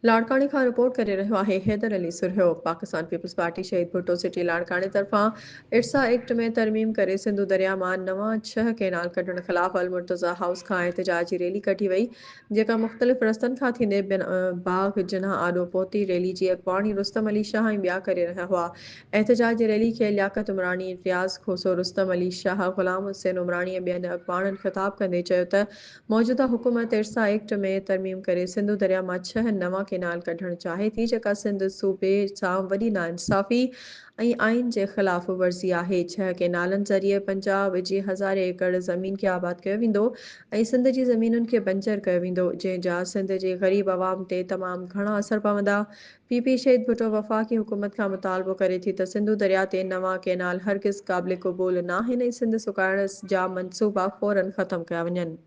لاڙڪاڻي کان رپورٽ ڪري رهيو آهي حيدر علي سرهيو. پاڪستان پيپلز پارٽي شهيد ڀٽو سٽي لاڙڪاڻي طرفان ارسا ايڪٽ ۾ ترميم ڪري سنڌو درياء مان نوان ڇهه ڪئنال ڪڍڻ خلاف المرتضيٰ هائوس کان احتجاجي ريلي ڪڍي وئي جيڪا مختلف رستن کان ٿيندي باغ جناح آڏو پهتي ريلي جي اڳواڻي رستم علي شاهه ۽ ٻيا ڪري رهيا هئا احتجاجي ريلي کي لياقت عمراڻي، رياض کوسو، رستم علي شاهه، غلام حسين عمراڻي ۽ ٻين اڳواڻن خطاب ڪندي چيو ته موجوده حڪومت ارسا ايڪٽ ۾ ترميم ڪري سنڌو درياء مان ڇهه نوان ڪينال ڪڍڻ چاهي ٿي جيڪا سنڌ صوبي سان وڏي ناانصافي ۽ آئين جي خلاف ورزي آهي. ڇهه ڪينالن ذريعي پنجاب جي هزارين ايڪڙ زمين کي آباد ڪيو ويندو ۽ سنڌ جي زمينن کي بنجر ڪيو ويندو جنهن جا سنڌ جي غريب عوام تي تمام گهڻا اثر پوندا. پي پي شهيد ڀٽو وفاقي حڪومت کان مطالبو ڪري ٿي ته سنڌو درياء تي نوان ڪينال هرگز قابل قبول ناهن ۽ سنڌ سڪائڻ جا منصوبا فورن ختم ڪيا وڃن.